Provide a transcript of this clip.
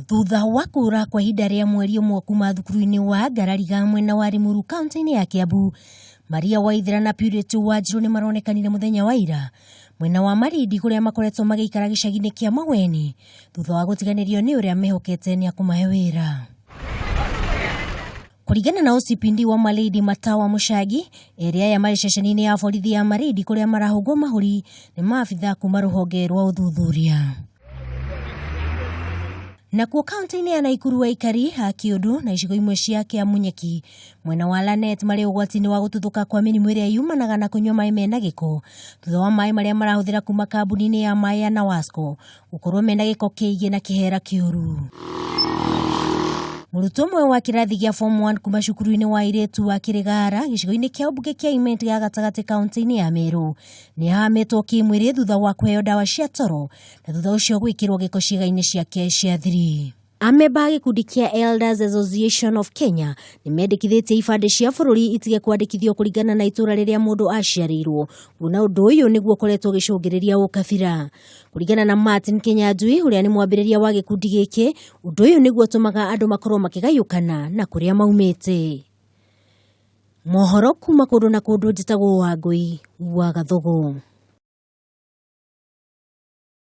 Thutha wa kũũra kwa ihinda rĩa mweri ũmwe kuma thukuru-inĩ wa Ngarariga mwena wa Limuru kaunti-inĩ ya Kiambu, Maria Waithera na Purity Wanjiru nĩ maronekanire mũthenya wa ira mwena wa Malindi kũrĩa makoretwo magĩikara gĩcagi-inĩ kĩa Maweni thutha wa gũtiganĩrio nĩ ũrĩa mehokete nĩ akũmahe wĩra. Kũringana na OCPD wa Malindi Matawa Mũcangi, erĩ aya marĩ ceceni-inĩ ya borithi ya Malindi kũrĩa marahũngwo mahũri nĩ maabithaa kuma rũhonge rwa ũthuthuria. Nakuo kaunti-inĩ ya Naikuru aikari a Kĩũndũ na icigo imwe cia Kĩamunyeki mwena wa Lanet marĩ ũgwati-inĩ wa gũtuthũka kwa mĩrimũ ĩrĩa yumanaga na kũnyua maĩ mena gĩko thutha wa maĩ marĩa marahũthĩra kuma kambuni-inĩ ya maĩ ya Nawasco gũkorwo mena gĩko kĩingĩ na kĩhera kĩũru. Mũrutwo ũmwe wa kĩrathi gĩa form 1 kuma cukuru-inĩ wa airĩtu wa Kĩrĩgara gĩcigo-inĩ kĩa ũmbunge kĩa Imenti gĩa gatagatĩ kaunti-inĩ ya Meru nĩ ahamĩtwo kĩmwĩrĩ thutha wa kũheo ndawa cia toro na thutha ũcio gwĩkĩrwo gĩko ciĩga-inĩ ciake cia thiri. Amemba a gĩkundi kĩa Elders Association of Kenya nĩ mendekithĩtie ibandĩ cia bũrũri itige kwandĩkithio kũringana na itũra rĩrĩa mũndũ aciarĩirwo, kuona ũndũ ũyũ nĩguo ũkoretwo ũgĩcũngĩrĩria ũkabira. Kũringana na Martin Kinyanjui ũrĩa nĩ mwambĩrĩria wa gĩkundi gĩkĩ, ũndũ ũyũ nĩguo ũtũmaga andũ makorwo makĩgayũkana na kũrĩa maumĩte. Mohoro kuma kũndũ na kũndũ njĩtagwo Wangũi wa Gathogo.